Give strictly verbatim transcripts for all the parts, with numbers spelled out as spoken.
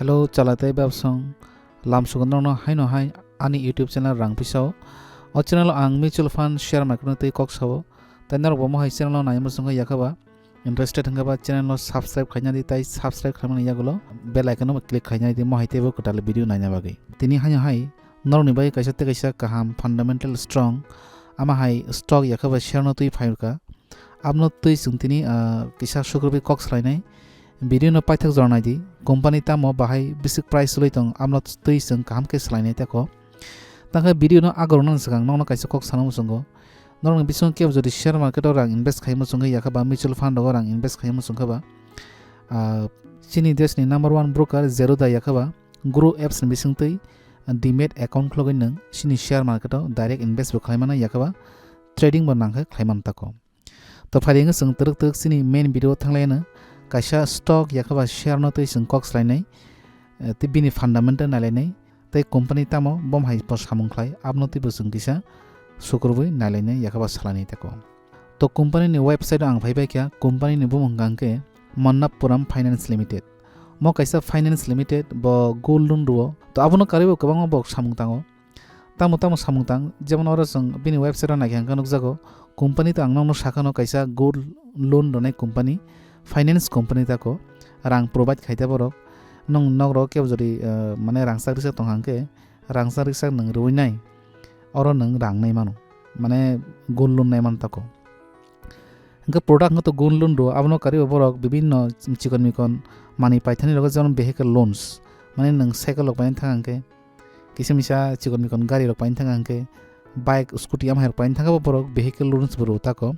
Hello, chalai tei babsong lamsugo norokno haino hai ani YouTube channel Rang Pisa o. O channel o ang mutual fund, share market no tei kok sao. Tai norok bo mohai channel no naima songkha yakhaba interested hwnkha ba channel no subscribe khaina di, tai subscribe khaimani yagulo bell icon no click khaina di, mohai teibo kwtal video naina bagwi. Tini haino hai norokni bagwi kaisa tei kaisa kaham fundamental strong ama hai stock yakhaba share no twi phaikha. Abno twi chwng tini, ah, kisa sukrubwi kok salainai. Video no paithak jora naidi. Company tamo bahai bwswk price chwlwi tong, abno twi chwng kaham khe salainai tako. Tangkhe video no agoroknani swkang nokno kaisa kok sana muchungo. Norokni bisingo kebo jodi share market o rang invest khai muchungwi yakhaba, mutual fund rogo rang invest khai muchungkhaba, ah, chini deshni number one broker Zerodha yakhaba, Groww apps ni bisingtwi, ah, demat account khlogwi nwng chini share market o direct invest bo khlaimano yakhaba, trading bo nangkhe khlaiman tako. To phaidi wngkhe chwng twrwk twrwk chini main video o thanglaiano kaisa stock yakhaba share no twi chwng kok salainai, eh, tei bini fundamental nailainai, tei company tamo bom hai bo samung khlai, abno twibo chwng kisa sukrubwi nailainai yakhaba salainai tako. To company ni website o ang phaibai kha, company ni bumung hwnkha hwnkhe Manappuram Finance Limited. Mo kaisa finance limited, bo gold loan rwo. To abono karwibo kwbangma bo samung tango. Tamo tamo samung tang, jemon oro chwng bini website o naikha hwnkhe nukjago, company to ang nokno sakhano kaisa gold loan rwnai company, finance company tako, rang provide khaita borok, nwng nokrok kebo jodi, eh, mane rangchak rwchak tongkha hwnkhe, rangchak rwchak nwng rwinai, oro nwng rang nai mano, mane gold loan nai mano tako. Hwnkhe product hwnkhe to gold loan rwo, abono karwibo borok bibinno chikon mikon manwi paithani rwgo, jemon vehicle loans, mane nwng cycle rok paina thang hwnkhe, kisa misa chikon mikon gari rok paina thang hwnkhe, bike, scooty amhai rok paina thang khe bo borok vehicle loans bo rwo tako.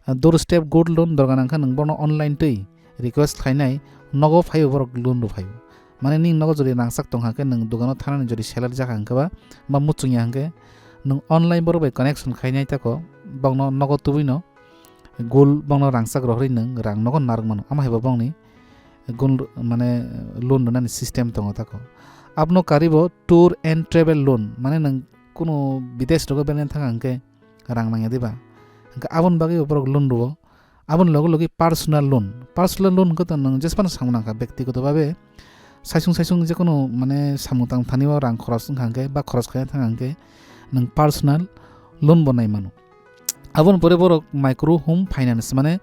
Ah, doorstep gold loan dorga nangkha nwng bono online twi request khainai, nogo phaibo borok loan rw phaibo. Mane nini nogo jodi rangchak tongkha khe nwng dogano thanani jodi seller jakha hwnkhe ba, ba muchungya hwnkhe nwng online borok bai connection khainai tako, bokno nogo tubui no gold bokno rangchak rohorwi nwng rang nogo narwk mano. Amo hai bo bokni gold mane loan rwnani system tongo tako. Abno karwi bo tour and travel loan, mane nwng kunu bidesh rogo berani thang hwnkhe rang nangya diba? Hwnkhe aboni bagwi bo borok loan rwo. Aboni loge loge personal loan. Personal loan hwnkhe to nwng jesphano samung nangkha, byaktigoto bhabe saisung saisung jekunu mane samung tang thani o rang khoros wngkha hwnkhe ba khoros khaina thang hwnkhe nwng personal loan bo nai mano. Aboni pore borok micro home finance, mane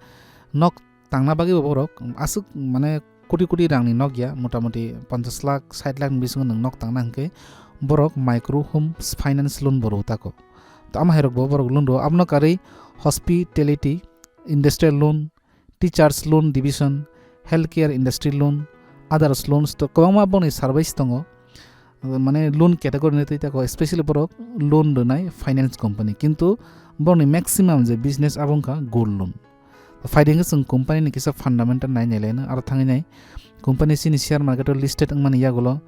nok tangna bagwi bo borok aswk mane koti koti rangni nok ya, motamoti ponchash lakh, sait lakh ni bisingo nwng nok tangna hwnkhe borok micro home finance loan bo rwo tako. To amo hai rok bo borok loan rwo, abono karwi hospitality, industrial loan, teachers loan division, healthcare industry loan, others loans, to kwbangma boni service tongo. Mane loan category ni twi tako, especially borok loan rwnai finance company, kintu borokni maximum je business abo wngkha gold loan. Phaidi hwnkhe chwng company ni kisa fundamental nai nai laino, aro thangwi nai company chini share market o listed wngmani yagulo,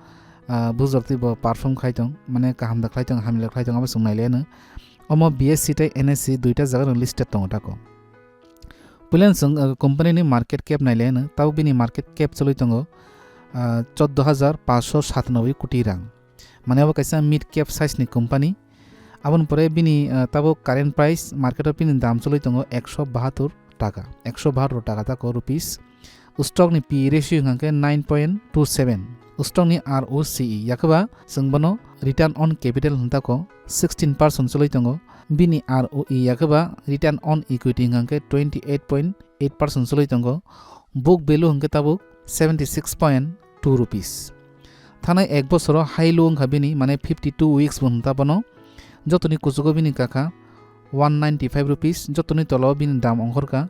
ah, bujor twi bo perform khai tong, mane kaham da khlai tong, hamya da khlai tong, abo chwng nai laino. Omo B S E tei N S E duita jaga no listed tongo tako. Puila chwng, ah, company ni market cap nai laino, tabuk bini market cap chwlwi tongo, ah, chordo hajar panchsho satanoboi koti rang. Mane abo kaisa mid cap size ni company. Aboni pore bini, ah, tabuk current price market o bini dam chwlwi tongo ekso bahatur taka, ekso bahatur taka tako rupees. Stock ni P E ratio hwnkha khe nine point two seven. Stock ni R O C E, yakhe ba chwng bono return on capital hwn tako sixteen percent chwlwi tongo. Bini R O E, yakhe ba return on equity hwnkha khe twenty eight point eight percent chwlwi tongo. Book value hwnkhe tabuk seventy six point two rupees. Thanai ek bosoro high low wngkha bini, mane fifty two weeks bo hwn ta bono. Jotoni kuchugo bini kakha one ninety five rupees, jotoni tolao bini dam ongkhorkha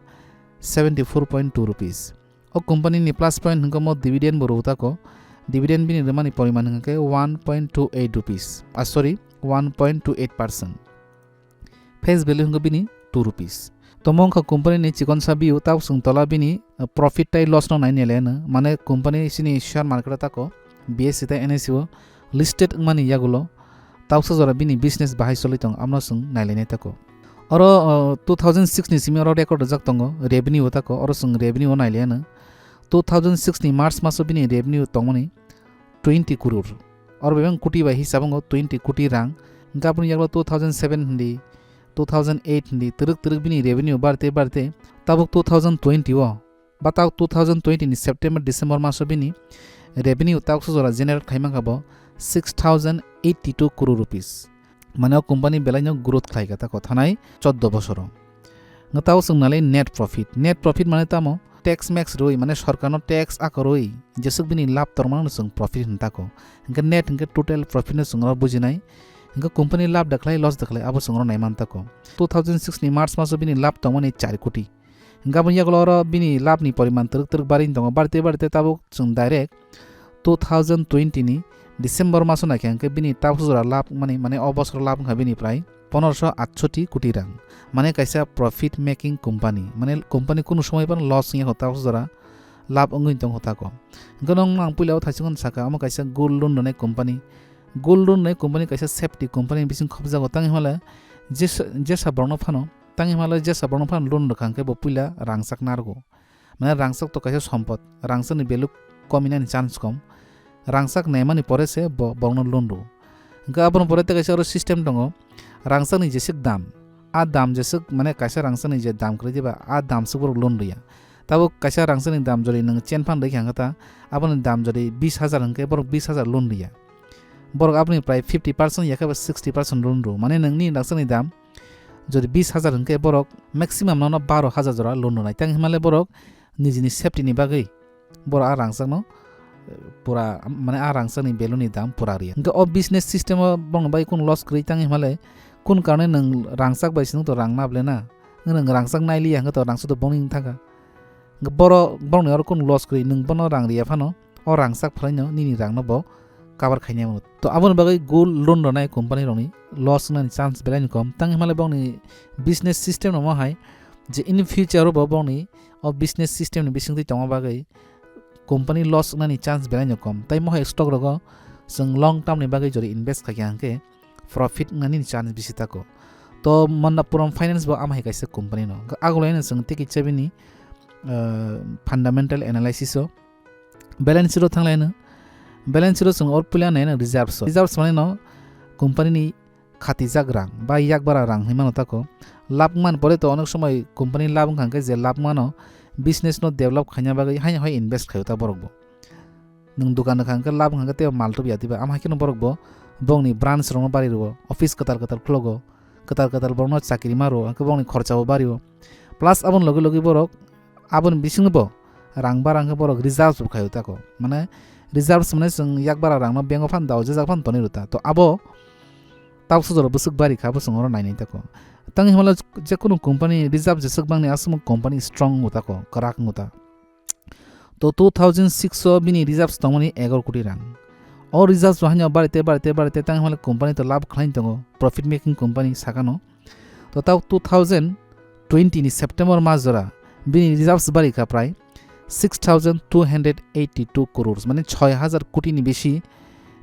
seventy four point two rupees. O company ni plus point hwnkhe mo dividend bo rw tako. Dividend bini rwmani poriman hwnkhe one point two eight rupees, ah, sorry, one point two eight percent. Face value hwnkhe bini two rupees. Tomo wngkha company ni chikonsa view, tabuk chwng tola bini, uh, profit tei loss no nai nai laino. Mane company chini share market o tako B S E tei N S E o listed wngmani yagulo tabuksa jora bini business bahai choli tongo, amno chwng nai lainai tako. Oro, uh, two thousand six ni simi oro record rwjak tongo revenue o tako, oro chwng revenue o nai laino. Two thousand six ni March maso bini revenue tongmani twenty crore. Oro bebak koti bai hisab wngo twenty koti rang. Hwnkhe aboni yagulo two thousand seven hindi, two thousand eight hindi, twrwk twrwk bini revenue barte barte tabuk two thousand twenty o, ba tabuk two thousand twenty ni September December maso bini revenue tabuk sujora generate khai mankha bo six thousand eighty two crore rupees. Mane o company belai no growth khlai kha tako thanai choddo bosoro. Nga tabuk chwng nalai net profit. Net profit mane tamo tax max rwi, mane sorkar no tax akorwi jesuk bini lab tongmano chwng profit hin tako. Hingke net hingke total profit no chwng oro bujinai. Hingke company lab da khlai loss da khlai abo chwng oro naiman tako. Two thousand six ni March maso bini lab tongmani char koti. Hingke aboni yagulo oro bini labni poriman twrwk twrwk barini tongo. Barite barite tabuk chwng direct two thousand twenty ni December maso naikha hingke bini tabuk jora lab mani, mane o bosor lab wngkha bini prai ponerosho atshoti koti rang. Mane kaisa profit making company. Mane company kunu somoi phano loss wngya kho tabuk jora lab wngwi tongkho tako. Hingke nong ang puila o thaichukno saka omo kaisa gold loan rwnai company. Gold loan rwnai company kaisa safety company bising khopjago tangwi hwnle jesa, jesa borokno phano Tangwi hwnle jesa borokno phano loan rwkha hwnkhe bo puila rangchak narwgo. Mane rangchak to kaisa sompot, rangchakni value kominani chance kom. Rangchak naimani pore se bo borokno loan rwo. Hwnkhe aboni pore tei kaisa oro system tongo, rangchakni jeswk dam, a dam jeswk mane kaisa rangchakni je dam kwrwi diba a dam swk borok loan rwya. Tabuk kaisa rangchakni dam jodi nwng chen phan rwkha hwnkhe ta aboni dam jodi bis hajar hwnkhe borok bis hajar loan rwya. Borok aboni prai fifty percent yakhe ba sixty percent loan rwo. Mane nwngni rangchakni dam jodi bis hajar hwnkhe borok maximum nono baro hajar jora loan rwnai. Tang hinmale borok nijini safety ni bagwi borok a rangchakno, eh, pura, mane a rangchakni value ni dam pura rwya. Hwnkhe o business system o borokni bagwi kunu loss kwrwi tang hinmale kunu karone nwng rangchak bai se nwng to rang nap le na. Nwng rangchak nai liya hwnkhe to rangchak to bongni wng thangkha. Hwnkhe borok, borokni oro kunu loss kwrwi nwng bono rang rwya phano o rangchak phalaino nini rangno bo cover khainai mano. To aboni bagwi gold loan rwnai company rokni loss wngnani chance belai ni kom. Tang hinmale bongni business system no mo hai je in future o bo bongni o business system ni bisingtwi tongma bagwi company loss wngnani chance belai no kom. Tai mo hai stock rogo chwng long term ni bagwi jodi invest khaikha hwnkhe profit wngnani chance bisi tako. To Manappuram Finance bo ama hai kaisa company no. Hwnkhe agulai no chwng tei kisa bini, ah, fundamental analysis o Balance sheet o thanglaino. Balance sheet o chwng or puila naino reserves o. Reserves mane no company ni khatijak rang ba yakbara rang hinwi mano tako. Lab man pore to onek somoi company lab wngkha hwnkhe je lab mano business no develop khaina bagwi haino hai invest khaio ta borok bo. Nwng dukan wngkha hwnkhe lab wngkha hwnkhe tei mal tubu ya diba. Ama hai kheno borok bo bongni branch rokno bari rwo, office kwtal kwtal khwlogo. Kwtal kwtal borokno chakri ma rwo, hwnkhe borokni khorchabo bario. Plus aboni logi logi borok aboni bisingbo rang bara hwnkhe borok reserves bo khaio tako. Mane reserves mane chwng yakbara rangno bank o phan dao, jejak phan tonwi rwta. To abo tabuk sojoro bwswk bari kha, bo chwng oro nainai tako. Tang hinmale jekunu company reserve jeswk bangni aswk company strong wngwi tako, kwrak wngwi ta. To two thousand six o bini reserves tongmani egaro koti rang. O reserves bo haino barite, barite, barite tang hinmale company to lab khlaini tongo, profit making company sakano. To tao two thousand twenty ni September mas jora bini reserves bari kha prai six thousand two hundred eighty two crores, mane soi hajar koti ni bisi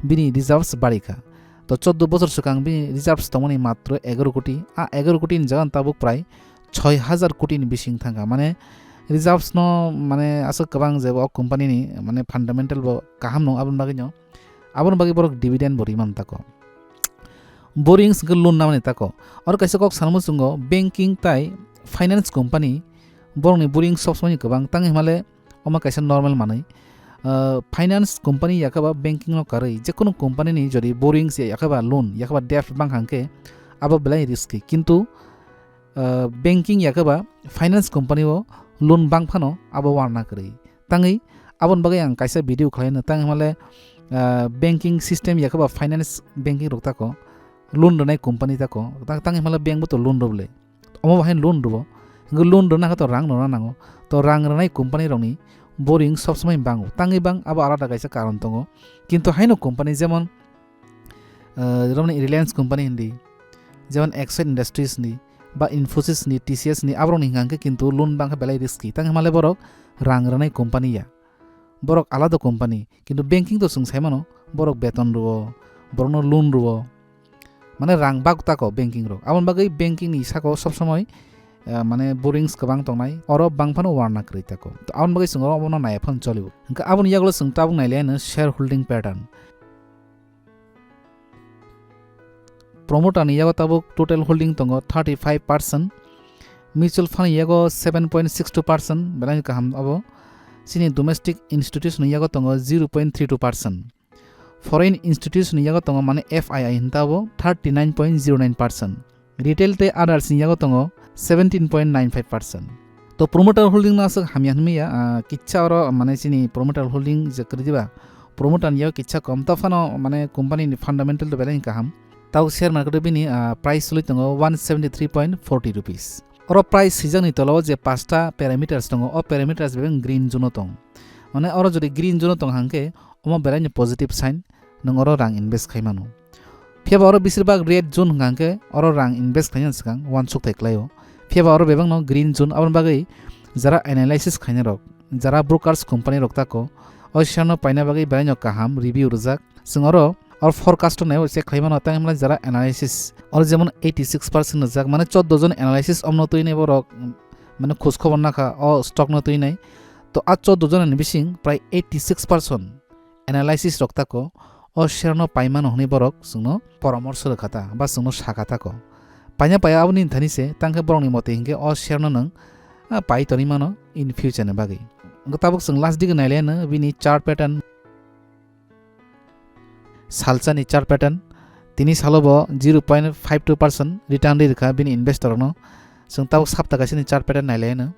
bini reserves bari kha. To choddo bosor swkang bini reserves tongmani matro egaro koti, a egaro koti ni jaga tabuk prai soi hajar koti ni bising thangkha. Mane reserves no mane aswk kwbang je o company ni mane fundamental bo kaham no, aboni bagwi no, aboni bagwi borok dividend bo rimani tako. Borrowings hwnkhe loan namani tako. Oro kaisa kok sanamo chwngo, banking tai finance company borokni borrowing sob somoi kwbang tang hinmale omo kaisa normal manwi. Ah, finance company yakhe ba banking no karwi jekunu company ni jodi borrowings yakhe ba loan yakhe ba debt bangkha hwnkhe abo belai risky. Kintu, ah, banking yakhe ba finance company o loan bang phano abo warna kwrwi. Tangwi aboni bagwi ang kaisa video khlaino tang hinmale, ah, banking system yakhe ba finance banking rok tako loan rwnai company tako tang, tang hinmale bank bo to loan rw le. Omo bahai loan rwo. Hwnkhe loan rwna khe to rang rwna nango. To rang rwnai company rokni borrowing sob somoi bango. Tangwi bang abo alada kaisa karon tongo. Kintu haino company jemon, ah, romni Reliance company hindi, jemon Exide Industries hindi, ba Infosys hindi, T C S hindi, aborokni hwnkha hwnkhe kintu loan bangkha belai risky. Tang hinmale borok rang rwnai company ya. Borok alada company. Kintu banking to chwng sai mano, borok beton rwo, borokno loan rwo. Mane rang bak tako banking rok. Aboni bagwi banking ni saka o sob somoi, eh, mane borrowings kwbang tongnai. Oro bang phano warna kwrwi tako. To aboni bagwi chwng oro obono naiya phano cholibo. Hwnkhe aboni yagulo chwng tabuk nai le ano shareholding pattern. Promoter ni yago tabuk total holding tongo thirty five percent, mutual fund ni yago seven point six two percent, belai kaham abo. chini domestic institution ni yago tongo zero point three two percent. Foreign institution ni yago tongo mane F I I hinta bo thirty nine point zero nine percent. Retail tei others ni yago tongo seventeen point nine five percent. To promoter holding no aswk hamya hinmaya, ah, kitsa oro mane chini promoter holding je kwrwi diba, promoter ni yago kitsa kom, ta phano mane company ni fundamental to belai kaham. Tabuk share market o bini, ah, price choli tongo one seventy three point forty rupees. Oro price swijak ni tola o je pasta parameters tongo, o parameters bebak green zone o tong. Mane oro jodi green zone o tong hangke, omo belai ni positive sign, nwng oro rang invest khai mano. Phiya ba oro bisir bak red zone hwnkha hwnkhe oro rang invest khaina swkang uansuk thai khlaio. Phiya ba oro bebak no green zone, aboni bagwi jara analysis khaina rok, jara brokers company rok tako, o share no paina bagwi belai no kaham review rwjak. Chwng oro, oro forecast no naiwi check khlai mano, tei hwnmale jara analysis oro jemon eighty six percent rwjak, mane choddo jon analysis omno twi nai borok, mane khoj khobor nakha o stock no twi nai. To a choddo jon ni bising prai eighty six percent analysis rok tako, o share no paimano hwnwi borok chwngno poramorsho rwkha ta, ba chwngno sakha tako. Paina paiya aboni thani se, tangkhe borokni motwi hinkhe o share no nwng, ah, pai tonwi mano in future ni bagwi. Wngkha tabuk chwng last dige nailai no bini chart pattern. Salsa ni chart pattern, tini salo bo zero point five two percent return ri rwkha bini investor rokno. Chwng tabuk sapta kaisa ni chart pattern nailai no.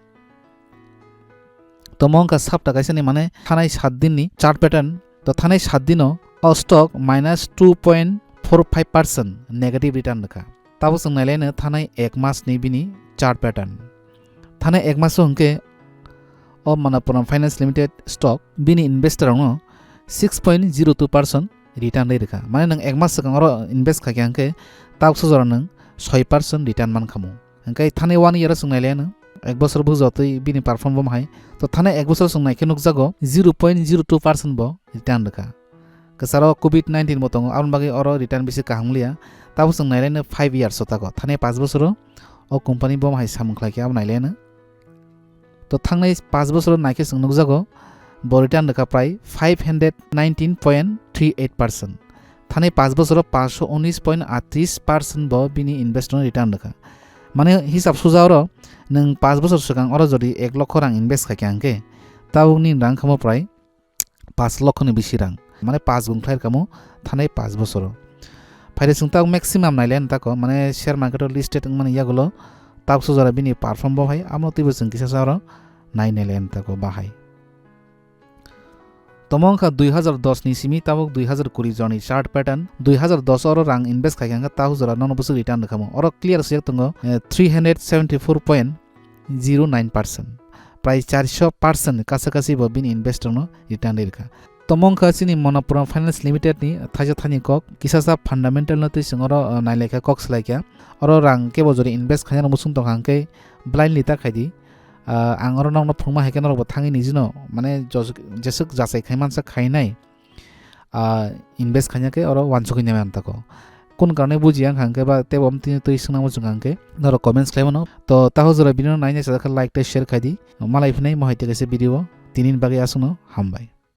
Tomo wngkha sapta kaisa ni, mane thanai sat din ni chart pattern. To thanai sat dino o stock minus two point four five percent negative return rwkha. Tabuk chwng nailai no thanai ek mas ni bini chart pattern. Thanai ek mas o hwnkhe o Manappuram Finance Limited stock bini investor rokno six point zero two percent return ri rwkha. Mane nwng ek mas swkang oro invest khaikha hwnkhe tabuk sojora nwng soi percent return mankhamu. Hwnkhe thanai one year o chwng nailai no, ek bosor bujotwi bini perform bo hai. To thanai ek bosor chwng naikhe nukjago zero point zero two percent bo return rwkha. Kwcharo covid nineteen bo tongo, aboni bagwi oro return bisi kaham wngya. Tabuk chwng nailai no five years o tako, thanai paanch bosoro o company bo hai samung khlaikhe abo nailai no. To thangnai paanch bosoro naikhe chwng nukjago bo return rwkha prai five hundred nineteen point three eight percent. Thanai paanch bosoro paanch sho unis point aatris percent bo bini investor no return rwkha. Mane hisab suja oro nwng paanch bosor swkang oro jodi ek lokho rang invest khaikha hwnkhe tabuk ni rang khamo prai paanch lokho ni bisi rang, mane paanch gung khlai rwkha mo thanai paanch bosoro. Phaide chwng tabuk maximum nailai no tako, mane share market o listed wngmani yagulo tabuk sojora bini perform bo hai, amo twibo chwng kisa sa oro nai nailai no tako bahai. Tomo wngkha dui hazar dos ni simi tabuk dui hazar kuri jora ni chart pattern. Dui hazar dos oro rang invest khaikha hwnkhe tabuk jora nono bwswk return rwkha mo. Oro clear swijak tongo, eh, three hundred seventy four point zero nine percent. Prai char sho percent ni kasa kasi bo bini investor no return ri rwkha. Tomo wngkha chini Manappuram Finance Limited ni thaisa thani kok, kisa sa fundamental no twi chwng oro, eh, nailaikha, kok swlaikha. Oro rang kebo jora invest khaina rok muchung tongkha hwnkhe blindly ta khaidi. Ah, ang oro nokno phwrwngma hai khe norok bo thangwi nijino, mane, jos-, jeswk jachai khai mansa khainai, ah, invest khaina khe oro uansukgwi nai man tako. Kun karone bujiya wngkha hwnkhe ba teibo omtini twi swngnang muchung kha hwnkhe norok comments khlai mano. To taho jora video no naina chajak khe like tei share khaidi. Malai phinai mohai tei kaisa video o. Tini ni bagwi aswkno hambai.